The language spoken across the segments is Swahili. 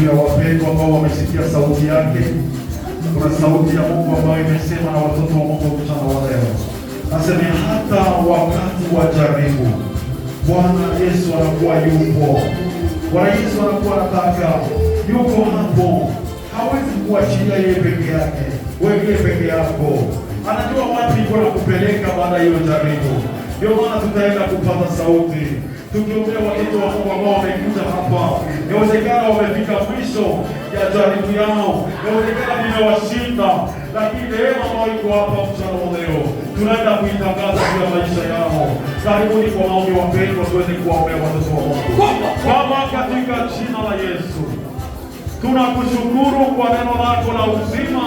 Juu ya wapendwa ambao wamesikia sauti yake. Kuna sauti ya Mungu ambayo imesema na watoto wa Mungu mchana wa leo. Nasema hata wakati wa jaribu, Bwana Yesu anakuwa yupo. Bwana Yesu anakuwa anataka, yuko hapo, hawezi kuachilia yeye peke yake, wewe peke yako. Anajua wapi yuko na kupeleka baada ya hiyo jaribu. Ndio maana tutaenda kupata sauti tukiombea watoto wa Mungu ambao wamekuja hapa. Inawezekana wamefika mwisho ya jaribu yao, inawezekana limewashinda, lakini neema ambayo iko hapa mchana wa leo tunaenda kuitangaza juu ya maisha yao. Karibuni kwa maombi wapendwa, tuweze kuwaombea watoto wa Mungu. Baba, katika jina la Yesu tunakushukuru kwa neno lako la uzima,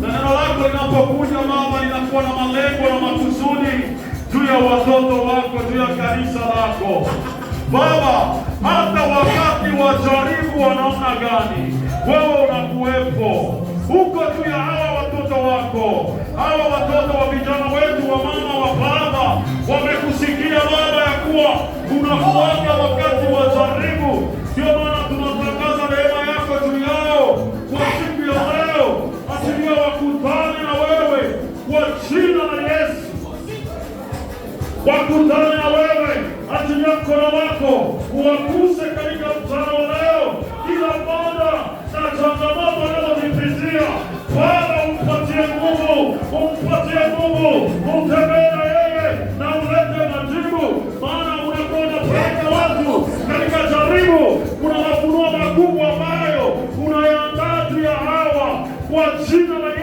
na neno lako linapokuja Baba linakuwa na malengo na makusudi juu ya watoto wako, juu ya kanisa lako Baba. Hata wakati wa jaribu wa namna gani, wewe unakuwepo huko juu ya hawa watoto wako, hawa watoto wa vijana wetu, wa mama wa baba, wamekusikia Baba ya kuwa unakuwaka wakati wa jaribu. Ndio maana tunatangaza neema yako juu yao kwa siku ya leo, achilia wakutane na wewe kwa jina la Yesu, wakutane na wewe, achilia mkono wako uwaguse katika mchana wa leo, kila mmoja na changamoto anazozipitia Baba, umpatie nguvu, umpatie nguvu, utembee na yeye na ulete majibu, maana unakuwa unapeleka watu katika jaribu. Kuna mafunuo makubwa ambayo unayaandaa juu ya hawa kwa jina la